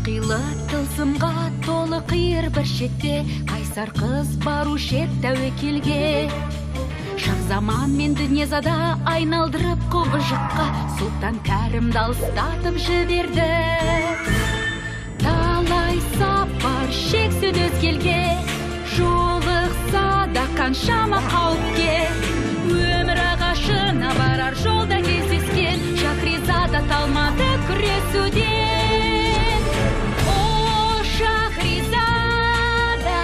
Қилы тылсымға толы қиыр бір шетте қайсар қыз барушы еді тәуекелге. Шахзаман мен Дүниезада айналдырып құбыжыққа Сұлтан Кәрімді алыстатып жіберді. Талай сапар шексін өзгелге, жолықса да қаншама қауіпке. Өмір ағашына барар жолда кездескен Шахризада талмады күресуден. О, Шахризада,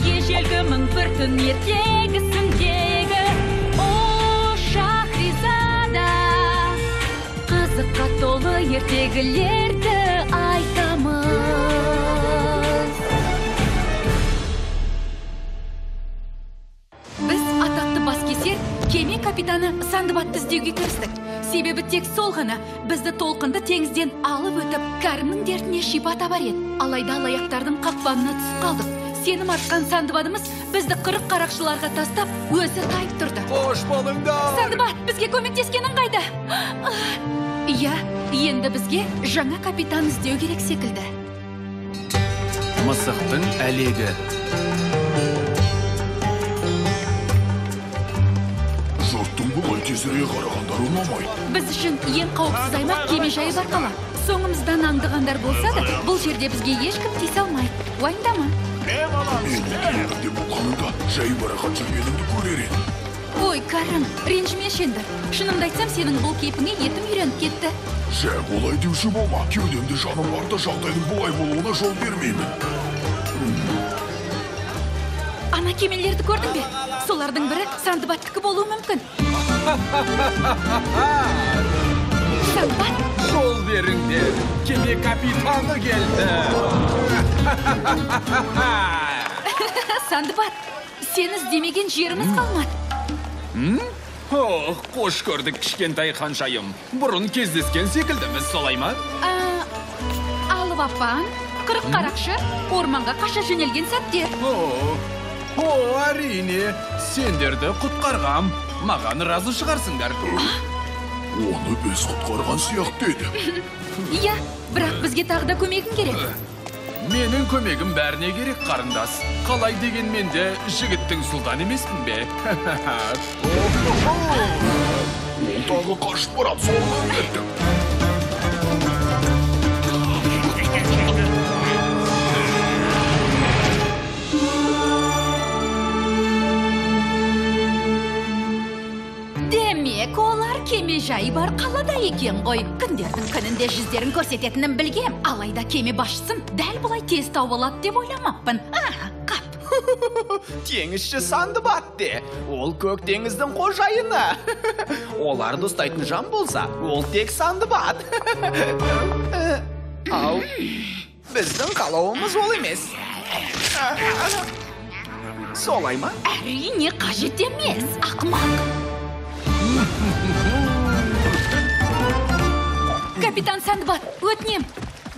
ежелгі мың бір түн ертегісіндегі. О, Шахризада, қызыққа толы ертегілерді айтамыз. Біз атақты баскесер кеме капитаны Сандыбадты іздеуге кірістік. Себебі тек сол ғана бізді толқынды теңізден алып өтіп, Кәрімнің дертіне шипа табар еді. Алайда алаяқтардың қақпанына түсіп қалдық. Сенім артқан Сандыбадымыз бізді 40 қарақшыларға тастап, өзі тайып тұрды. Қош болыңдар! Сандыбад, бізге көмектескенің қайда? Иә, енді бізге жаңа капитан іздеу керек секілді. Мысықтың әлегі. Жұрттың бұлай тезірек қарағандары ұнамайды. Біз үшін ең қауіпсіз аймақ кемежайы бар қала. Соңымыздан аңдығандар болса да, бұл жерде бізге ешкім тиісе алмайды. Уайымдама. Менің кемеде болғанымда жайбарақат жүргенімді көрер едім. Ой, Кәрім, ренжімеші енді. Шынымды айтсам, сенің бұл кейпіңе етім үйреніп кетті. Жә, олай деуші болма. Кеудемде жаным барда жағдайдың бұлай болуына жол бермеймін. Ана кемелерді көрдің бе? Солардың бірі Сандыбадтікі болуы мүмкін. Сандыбад? Жол беріңдер, кеме капитаны келді. Сандыбад, сені іздемеген жеріміз қалмады. Ох, қош көрдік, кішкентай ханшайым. Бұрын кездескен секілдіміз, солай ма? Алып апан, 40 қарақшы орманға қаша жөнелген сәттер. О, әрине, сендерді құтқарғам. Маған разы шығарсыңдар. Оны біз құтқарған сияқты еді. Иә, бірақ бізге тағы да көмегің керек. Менің көмегім бәріне керек, қарындас. Қалай дегенмен де жігіттің сұлтан емеспін бе? Ол тағы қашып барады, соңынан кеттік. Демек, олар кемежайы бар қалада екен ғой. Күндердің күнінде жүздерін көрсететінін білгем. Алайда кеме басшысын дәл бұлай тез тауып алады деп ойламаппын. Қап. Теңізші Сандыбад де. Ол көк теңіздің қожайыны. Оларды ұстайтын жан болса, ол тек Сандыбад. Ау, біздің қалауымыз ол емес. Солай ма? Әрине қажет емес, ақымақ. Капитан Сандыбад, өтінем,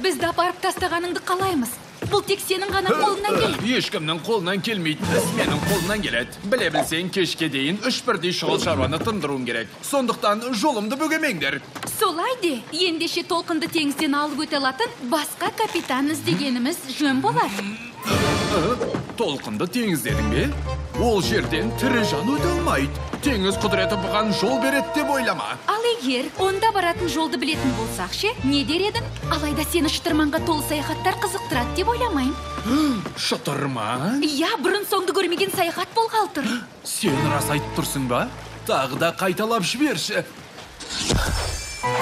бізді апарып тастағаныңды қалаймыз. Бұл тек сенің ғана қолыңнан келеді. Ешкімнің қолынан келмейтін іс менің қолымнан келеді. Біле білсең, кешке дейін 3 бірдей шұғыл шаруаны тындыруым керек. Сондықтан жолымды бөгемеңдер. Солай де, ендеше толқынды теңізден алып өте алатын басқа капитан іздегеніміз жөн болар. Толқынды теңіз дедің бе? Ол жерден тірі жан өте алмайды. Теңіз құдіреті бұған жол береді деп ойлама. Ал егер онда баратын жолды білетін болсақ ше, не дер едің? Алайда сені шытырманға толы саяхаттар қызықтырады деп ойламаймын. Шытырман? Иә, бұрын соңды көрмеген саяхат болғалы тұр. Сен рас айтып тұрсың ба? Тағы да қайталап жіберші.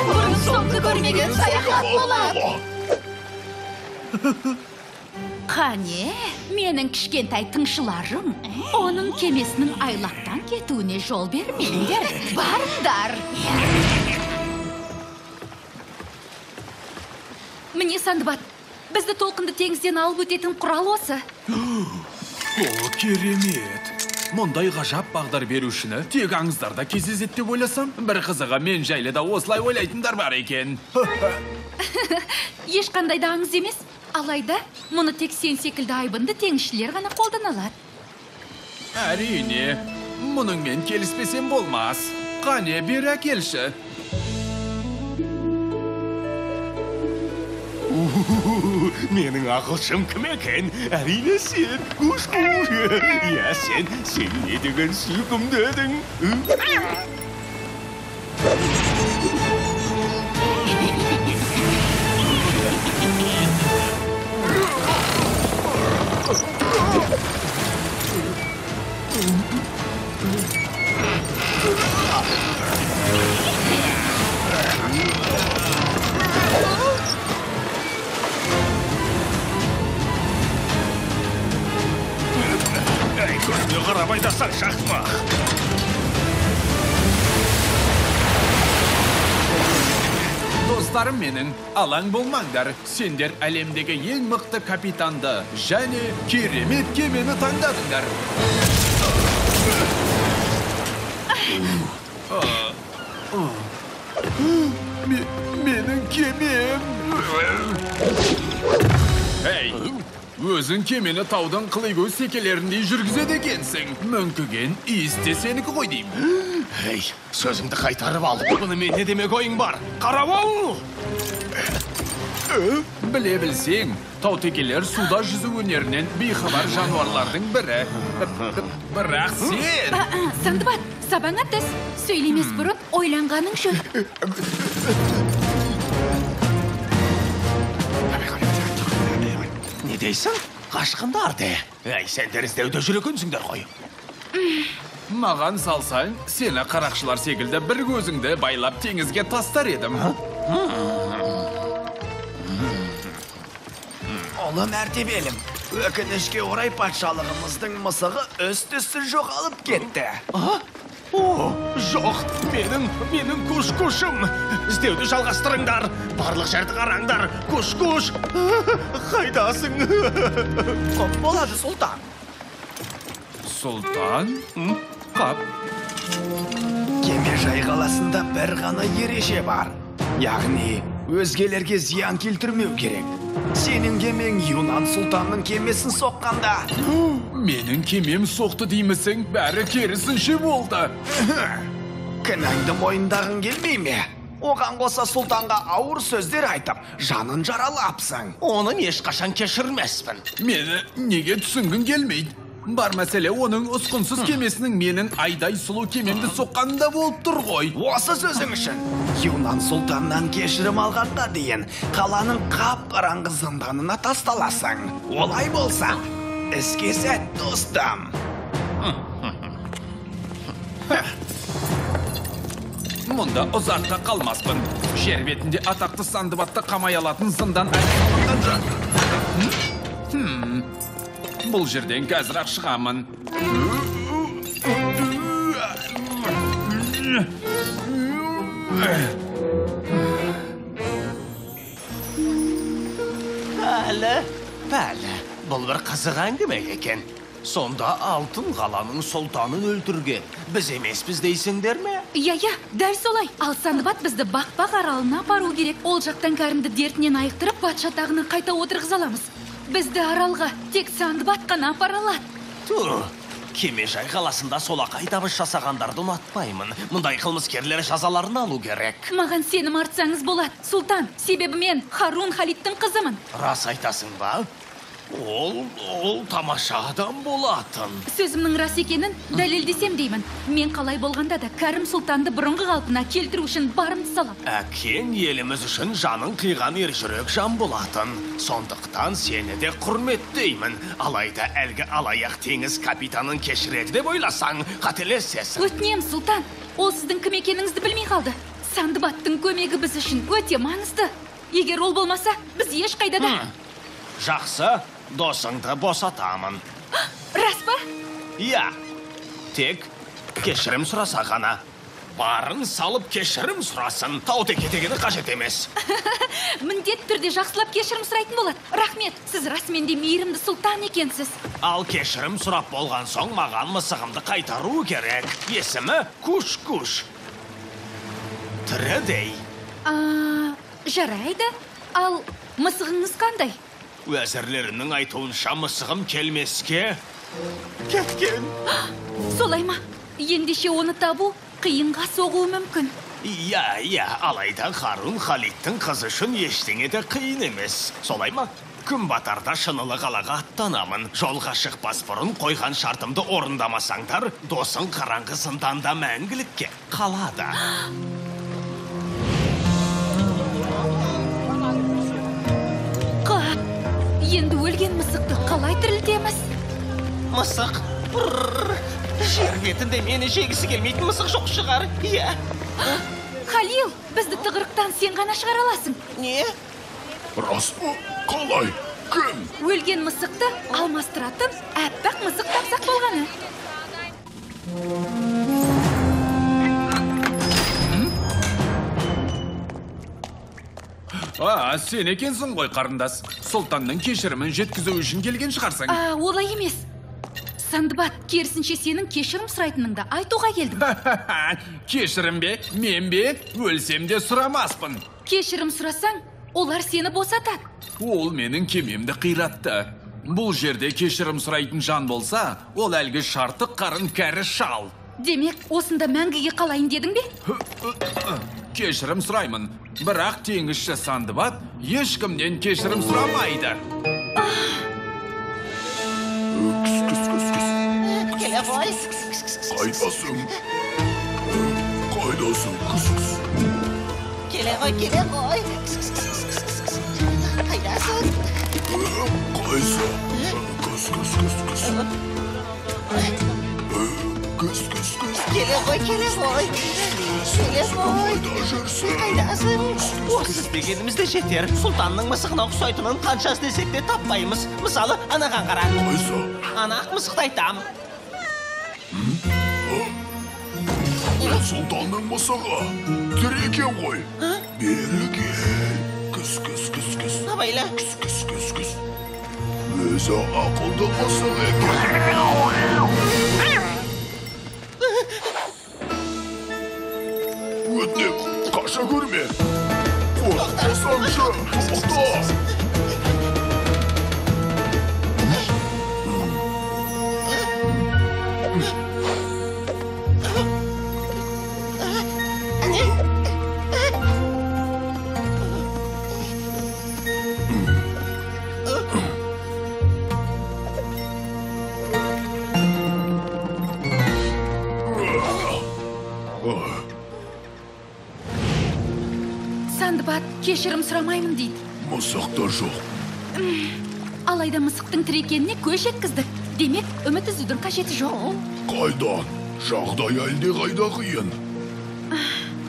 Бұрын соңды көрмеген саяхат болады. Қане, менің кішкентай тыңшыларым, оның кемесінің айлақтан кетуіне жол бермеңдер. Барыңдар! Міне, Сандыбад, бізді толқынды теңізден алып өтетін құрал осы. О, керемет! Мұндай ғажап бағдар берушіні тек аңыздарда кездеседі деп ойласам, бір қызығы мен жайлы да осылай ойлайтындар бар екен. Ешқандай да аңыз емес. Алайда, мұны тек сен секілді айбынды теңізшілер ғана қолдана алады. Әрине, мұныңмен келіспесем болмас. Қане, бері әкелші. Менің ақылшым кім екен? Әрине сен, Куш-куш. Иә, сен, сен не деген сүйкімді едің? Әй, көзіне қарап айдасаң, шақмақ. Достарым менің, алаң болмаңдар. Сендер әлемдегі ең мықты капитанды және керемет кемені таңдадыңдар. Менің кемем. Эй, өзің кемені таудың қылигөз текелеріндей жүргізеді екенсің. Мүңкіген иіс те сенікі ғой деймін. Эй, сөзіңді қайтарып ал. Бұны мен не демек ойың бар? Қарауыл! Біле білсең, тау текелер суда жүзу өнерінен бейхабар жануарлардың бірі. Бірақ сен... Сандыбад, сабаңа түс. Сөйлемес бұрын ойланғаның жөн. Не дейсің? Қашқындар де. Әй, сендер іздеуде жүр екенсіңдер ғой. Маған салсаң, сені қарақшылар секілді бір көзіңді байлап теңізге тастар едім. Ұлы мәртебелім, өкінішке орай патшалығымыздың мысығы үсті-үсті жоғалып кетті. О, жоқ, менің Куш-кушым. Іздеуді жалғастырыңдар, барлық жерді қараңдар. Куш-куш, қайдасың? Құп болады, сұлтан. Сұлтан? Қап. Кемежай қаласында бір ғана ереже бар. Яғни, өзгелерге зиян келтірмеу керек. Сенің кемең Юнан сұлтанның кемесін соққанда. Менің кемем соқты деймісің, бәрі керісінше болды. Кінәңді мойындағың келмей ме? Оған қоса сұлтанға ауыр сөздер айтып, жанын жаралапсың. Оны ешқашан кешірмеспін. Мені неге түсінгің келмейді? Бар мәселе оның ұсқынсыз кемесінің менің айдай сұлу кемемді соққанында болып тұр ғой. Осы сөзің үшін Юнан сұлтаннан кешірім алғанға дейін қаланың қап-қараңғы зынданына тасталасың. Олай болса, іске сәт, достым. Мұнда ұзаққа қалмаспын. Жер бетінде атақты Сандыбадты қамай алатын зындан әлі салынған жоқ. Бұл жерден қазір-ақ шығамын. Пәлі, пәлі, бұл бір қызық әңгіме екен. Сонда алтын қаланың сұлтанын өлтірген біз емеспіз дейсіңдер ме? Иә, иә, дәл солай. Ал Сандыбад бізді Бақбақ аралына апару керек. Ол жақтан Кәрімді дертінен айықтырып, патша тағына қайта отырғыза аламыз. Бізді аралға тек Сандыбад қана апара алады. Ту, Кемежай қаласында солақай табыс жасағандарды ұнатпаймын. Мұндай қылмыскерлер жазаларын алу керек. Маған сенім артсаңыз болады, сұлтан. Себебі мен Харун Халидтің қызымын. Рас айтасың ба? Ол тамаша адам болатын. Сөзімнің рас екенін дәлелдесем деймін. Мен қалай болғанда да Кәрім сұлтанды бұрынғы қалпына келтіру үшін барымды салам. Әкең еліміз үшін жанын қиған ержүрек жан болатын. Сондықтан сені де құрметтеймін. Алайда әлгі алаяқ теңіз капитанын кешіреді деп ойласаң, қателесесің. Өтінем, сұлтан. Ол сіздің кім екеніңізді білмей қалды. Сандыбадтың көмегі біз үшін өте маңызды. Егер ол болмаса, біз ешқайда да... Жақсы, досыңды босатамын. Рас па? Иә. Тек кешірім сұраса ғана. Барын салып кешірім сұрасын. Тау теке дегені қажет емес. Міндетті түрде жақсылап кешірім сұрайтын болады. Рахмет, сіз расымен де мейірімді сұлтан екенсіз. Ал кешірім сұрап болған соң маған мысығымды қайтару керек. Есімі Куш-куш. Тірідей. Жарайды. Ал мысығыңыз қандай? Уәзірлерімнің айтуынша мысығым келмеске кеткен. Солай ма? Ендеше оны табу қиынға соғуы мүмкін. Иә, алайда Харун Халидтің қызы үшін ештеңе де қиын емес. Солай ма? Күн батарда шынылы қалаға аттанамын. Жолға шықпас бұрын қойған шартымды орындамасаңдар, досың қараңғы зынданда мәңгілікке қалады. Қап, енді өлген мысықты қалай тірілтеміз? Мысық? Жер бетінде мені жегісі келмейтін мысық жоқ шығар, иә. Халил, бізді тығырықтан сен ғана шығара аласың. Не? Рас па? Қалай? Кім? Өлген мысықты алмастыратын әппақ мысық тапсақ болғаны. Сен екенсің ғой, қарындас. Сұлтанның кешірімін жеткізу үшін келген шығарсың. Олай емес. Сандыбад, керісінше сенің кешірім сұрайтыныңды айтуға келдім. Кешірім бе? Мен бе? Өлсем де сұрамаспын. Кешірім сұрасаң, олар сені босатады. Ол менің кемемді қиратты. Бұл жерде кешірім сұрайтын жан болса, ол әлгі шартық қарын кәрі шал. Демек, осында мәңгіге қалайын дедің бе? Кешірім сұраймын. Бірақ теңізші Сандыбад ешкімнен кешірім сұрамайды. Келе ғой. Қайдасың? Қайдасың? Кіс-кіс. Келе ғой, келе ғой. Қайдасың? Қайсы? Кіс-кіс-кіс-кіс. Кіс-кіс-кіс. Келе ғой, келе ғой. Келе ғой. Қайда жүрсің? Қайдасың? Осы іздегеніміз де жетер. Сұлтанның мысығына ұқсайтынын қанша іздесек те таппаймыз. Мысалы, анаған қара. Қайсы? Ана ақ мысықты айтам. Ол сұлтанның мысығы. Тірі екен ғой. Бері кел. Кіс, кіс, кіс, кіс. Абайла. Кіс, кіс, кіс, кіс. Өзі ақылды мысық екен. Өтінем, қаша көрме. Қорықпасаңшы, тоқта. Сандыбад, кешірім сұрамаймын дейді. Мысық та жоқ. Алайда мысықтың тірі екеніне көз жеткіздік. Демек, үміт үзудің қажеті жоқ. Қайдан? Жағдай әлдеқайда қиын.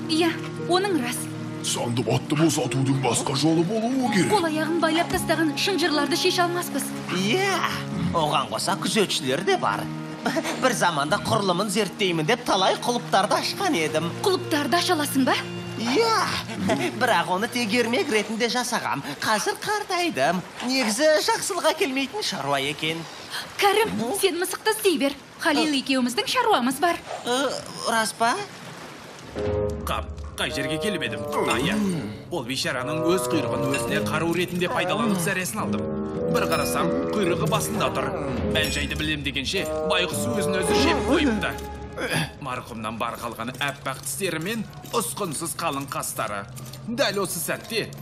Иә, оның рас. Сандыбадты босатудың басқа жолы болуы керек. Қол аяғын байлап тастаған шынжырларды шеше алмаспыз. Иә, оған қоса күзетшілер де бар. Бір заманда құрылымын зерттеймін деп талай құлыптарды ашқан едім. Құлыптарды аша аласың ба? Иә, бірақ оны тек ермек ретінде жасағам. Қазір қартайдым. Негізі жақсылыққа келмейтін шаруа екен. Кәрім, сен мысықты іздей бер. Халил екеуміздің шаруамыз бар. Рас па? Қап, қай жерге келіп едім? Иә, ол бейшараның өз құйрығын өзіне қару ретінде пайдаланып зәресін алдым. Бір қарасам, құйрығы басында тұр. Мән жайды білем дегенше, байғұс өзін өзі жеп қойыпты. Марқұмнан бар қалған әппақ тістері мен ұсқынсыз қалың қастары. Дәл осы сәтте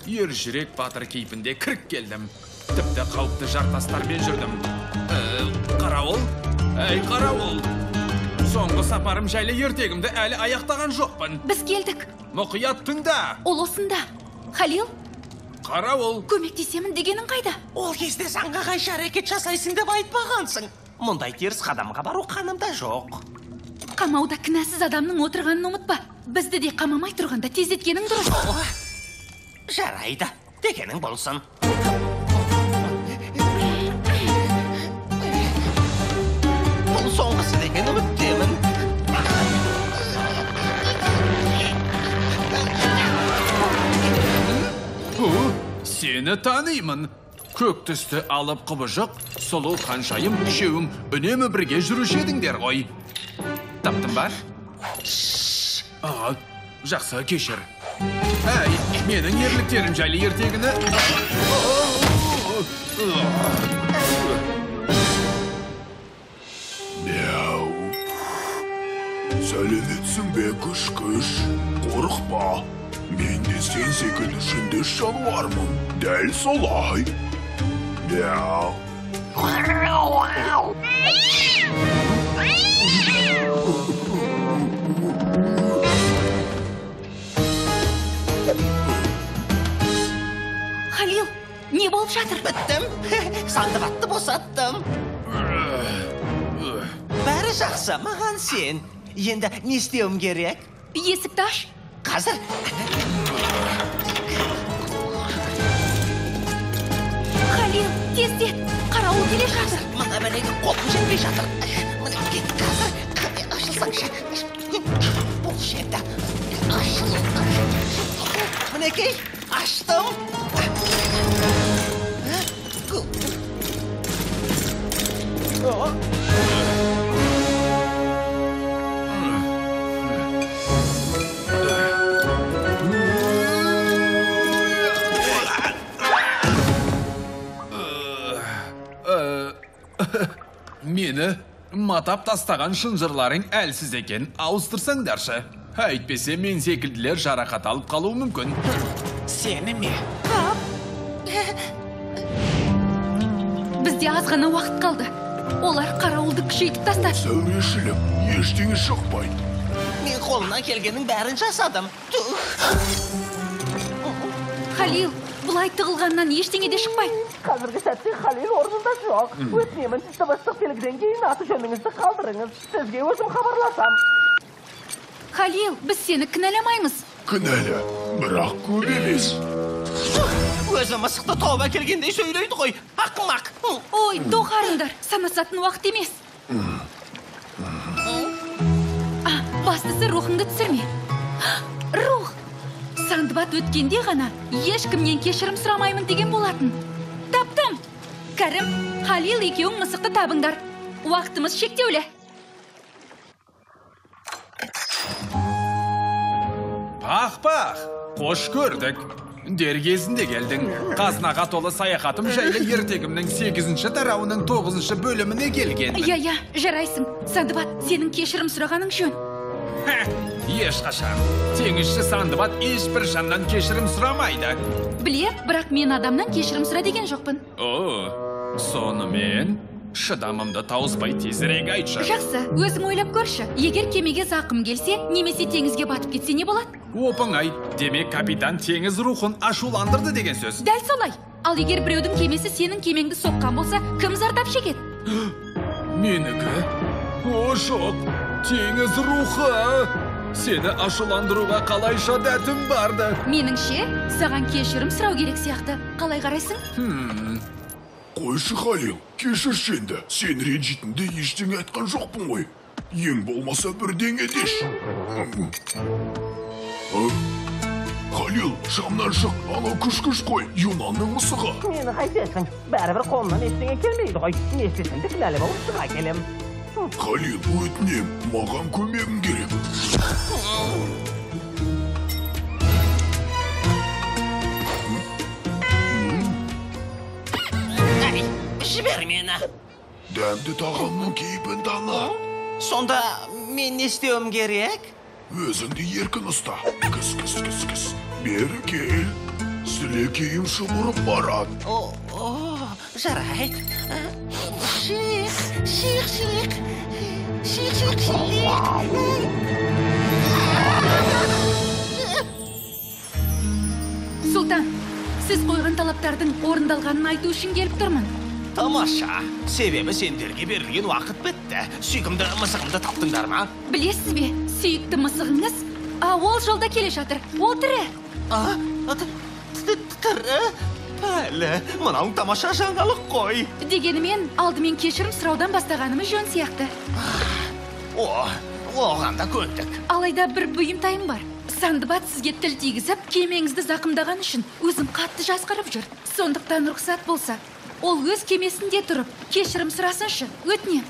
ер жүрек батыр кейпінде кіріп келдім. Тіпті қауіпті жартастармен жүрдім. Қарауыл, әй қарауыл. Соңғы сапарым жайлы ертегімді әлі аяқтаған жоқпын. Біз келдік. Мұқият тыңда. Ол осында. Халил? Қарауыл. Көмектесемін дегенің қайда? Ол кезде заңға қайшы әрекет жасайсың деп айтпағансың. Мұндай теріс қадамға бару қанымда жоқ. Қамауда кінәсіз адамның отырғанын ұмытпа. Бізді де қамамай тұрғанда тездеткенің дұрыс. Жарайды, дегенің болсын. Бұл соңғысы деген үміттемін. Сені танимын. Көк түсті алып құбыжық, сұлу ханшайым үшеуің үнемі бірге жүруші едіңдер ғой. Таптың ба? Жақсы, кешір. Әй, менің ерліктерім жайлы ертегіні... Мяу. Сәлеметсің бе, күш-күш? Қорықпа. Мен де сен секілді жүнді жануармын. Дәл солай. Мяу. Халил, не болып жатыр? Біттім. Сандыбатты босаттым. Бәрі жақсы, маған сен. Енді не істеуім керек? Есікті аш. Қазір. Халил, тездет. Қарауыл келе жатыр. Мына бәлеге қолым жетпей жатыр. Мына қазір. Ашылсаңшы. Бұл жерді. Ашыл. Мінекей, аштым. Мені матап тастаған шынжырларың әлсіз екен, ауыстырсаңдаршы. Әйтпесе мен секілділер жарақат алып қалуы мүмкін. Сені ме? Қап. Бізде аз ғана уақыт қалды. Олар қарауылды күшейтіп тастады. Сәурешілік, ештеңе шықпайды. Мен қолымнан келгеннің бәрін жасадым. Халил, бұлай тығылғаннан ештеңе де шықпайды. Қазіргі сәтте Халил орнында жоқ. Өтінемін, дыбыстық белгіден кейін аты жөніңізді қалдырыңыз. Сізге өзім хабарласам. Халил, біз сені кінәламаймыз. Кінәлі, бірақ көп емес. Өзі мысықты тауып әкелгендей сөйлейді ғой. Ақымақ. Ой, доғарыңдар, санасатын уақыт емес. Бастысы рухыңды түсірме. Рух! Сандыбат өткенде ғана ешкімнен кешірім сұрамаймын деген болатын. Таптым! Кәрім, Халил екеуің мысықты табыңдар. Уақытымыз шектеулі. Пах-пах! Қош көрдік. Дер кезінде келдің. Қазынаға толы саяхатым жайлы ертегімнің 8-ші тарауының 9-шы бөліміне келгенмін. Иә, жарайсың. Сандыбат, сенің кешірім сұрағаның жөн. Ешқашан. Теңізші Сандыбат ешбір жаннан кешірім сұрамайды. Біле, бірақ мен адамнан кешірім сұра деген жоқпын. О, сонымен шыдамымды тауыспай тезірек айтшы. Жақсы, өзің ойлап көрші. Егер кемеге зақым келсе, немесе теңізге батып кетсе не болады? Оп-оңай. Демек, капитан теңіз рухын ашуландырды деген сөз. Дәл солай. Ал егер біреудің кемесі сенің кемеңді соққан болса, кім зардап шегеді? Менікі? О, жоқ. Теңіз рухы! Сені ашуландыруға қалайша дәтім барды? Меніңше, саған кешірім сұрау керек сияқты. Қалай қарайсың? Қойшы, Халил, кешірші енді. Сен ренжитінді ештеңе айтқан жоқпын ғой. Ең болмаса бірдеңе деші. Халил, шамнан шық, анау күш-күш қой, Юнанның мысығы. Мені қайтесің, бәрібір қолымнан ештеңе келмейді ғой. Не істесем де кінәлі болып шыға келем. Халил, өтінем, маған көмегің керек. Әй, жібер мені. Дәмді тағамның кейпін тана. Сонда мен не істеуім керек? Өзіңді еркін ұста. Кіс, кіс, кіс, кіс. Бері кел. Сілекейім шұбырып барады. О, жарайды. Шиқ, шиқ, шиқ. Шиқ, шиқ, шиқ. Сұлтан, сіз қойған талаптардың орындалғанын айту үшін келіп тұрмын. Тамаша. Себебі сендерге берілген уақыт бітті. Сүйкімді мысығымды таптыңдар ма? Білесіз бе, сүйікті мысығыңыз, ол жолда келе жатыр. Ол тірі. Тірі? Пәлі, мынауың тамаша жаңалық қой. Дегенімен, алдымен кешірім сұраудан бастағанымыз жөн сияқты. О, оған да көндік. Алайда бір бұйымтайым бар. Сандыбат сізге тіл тигізіп, кемеңізді зақымдаған үшін өзін қатты жазғырып жүр. Сондықтан рұқсат болса, ол өз кемесінде тұрып, кешірім сұрасыншы, өтінем.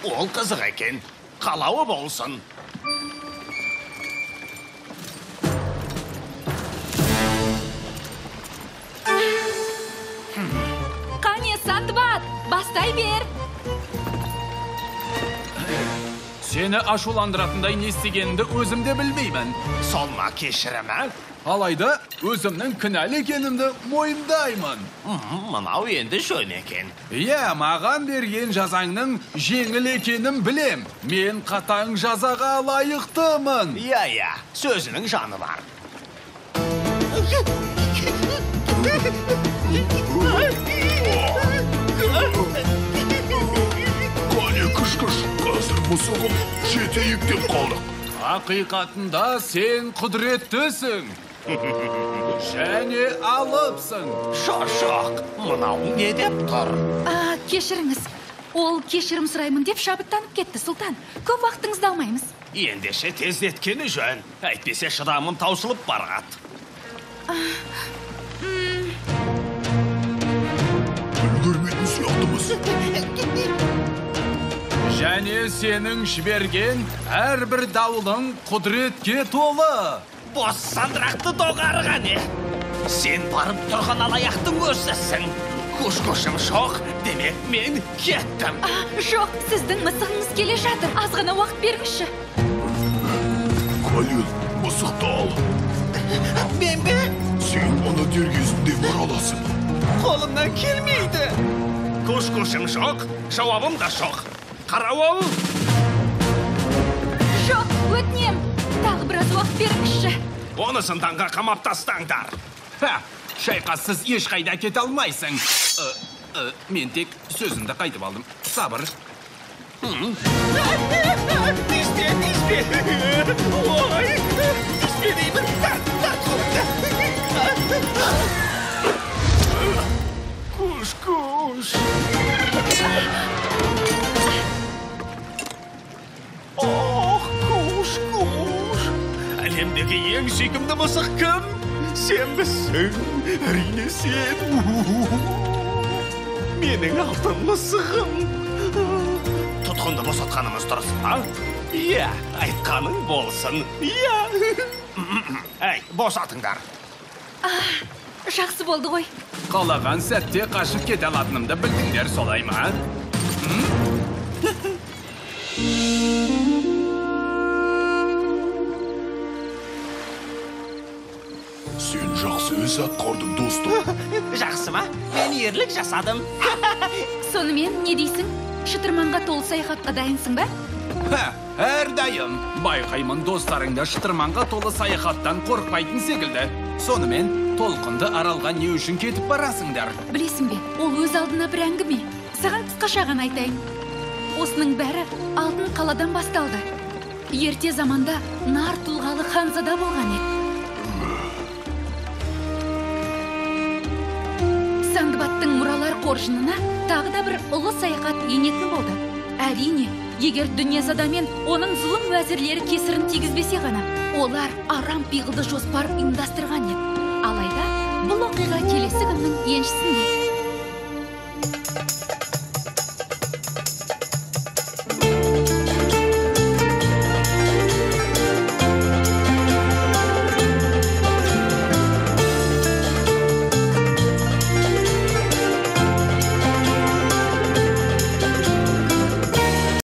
Ол қызық екен. Қалауы болсын. Қане, Сандыбат, бастай бер. Сен Сені ашуландыратындай не істегенімді өзім де білмеймін. Сол ма кешірімі? Алайда өзімнің кінәлі екенімді мойындаймын. Мынау енді жөн екен. Иә, маған берген жазаңның жеңіл екенін білем. Мен қатаң жазаға лайықтымын. Иә, иә, сөзінің жаны бар. Қане Күш-күш, қазір мысығым жетейік деп қалдық. Ақиқатында сен құдіреттісің. Және алыпсың. Жоқ, мынау не деп тұр? Кешіріңіз. Ол кешірім сұраймын деп шабыттанып кетті, Сұлтан. Көп уақытыңызды алмаймыз. Ендеше тездеткені жөн. Әйтпесе шыдамым таусылып барады. Үлгермейтін сияқтымыз. Және сенің жіберген әрбір дауылың құдіретке толы. Бос сандырақты доғары қане. Сен барып тұрған алаяқтың өзісің. Күш-күшім жоқ, демек мен кеттім. Жоқ, сіздің мысығыңыз келе жатыр. Аз ғана уақыт беріңізші. Халил, мысықты ал. Мен бе? Сен оны дер кезінде бара аласың. Қолымнан келмейді. Күш-күшім жоқ, жауабым да жоқ. Қарауыл! Жоқ, өтінем. Тағы біраз уақыт беріңізші. Оны зынданға қамап тастаңдар. Ха, шайқассыз ешқайда кете алмайсың. Мен тек сөзімді қайтып алдым. Сабыр. Тиіспе, тиіспе. Ой, тиіспе деймін. Тарт, тарт қолыңды. Күш-күш. Ох, Күш-күш. Әлемдегі ең сүйкімді мысық кім? Сенбісің, әрине сен. Менің алтын мысығым. Тұтқынды босатқанымыз дұрыс па? Иә, айтқаның болсын. Иә. Әй, босатыңдар. Жақсы болды ғой. Қалаған сәтте қашып кете алатынымды білдіңдер, солай ма? Сен жақсы іс атқардың, достым. Жақсы ма? Мен ерлік жасадым. Сонымен не дейсің? Шытырманға толы саяхатқа дайынсың ба? Ха, әрдайым. Байқаймын, достарың да шытырманға толы саяхаттан қорықпайтын секілді. Сонымен толқынды аралға не үшін кетіп барасыңдар? Білесің бе, ол өз алдына бір әңгіме. Саған қысқаша ғана айтайын. Осының бәрі алтын қаладан басталды. Ерте заманда нар тұлғалы ханзада болған еді. Сандыбаттың мұралар қоржынына тағы да бір ұлы саяхат енетін болды. Әрине, егер Дүниязада мен оның зұлым уәзірлері кесірін тигізбесе ғана, олар арам пиғылды жоспар ұйымдастырған еді. Алайда бұл оқиға келесі күннің еншісінде.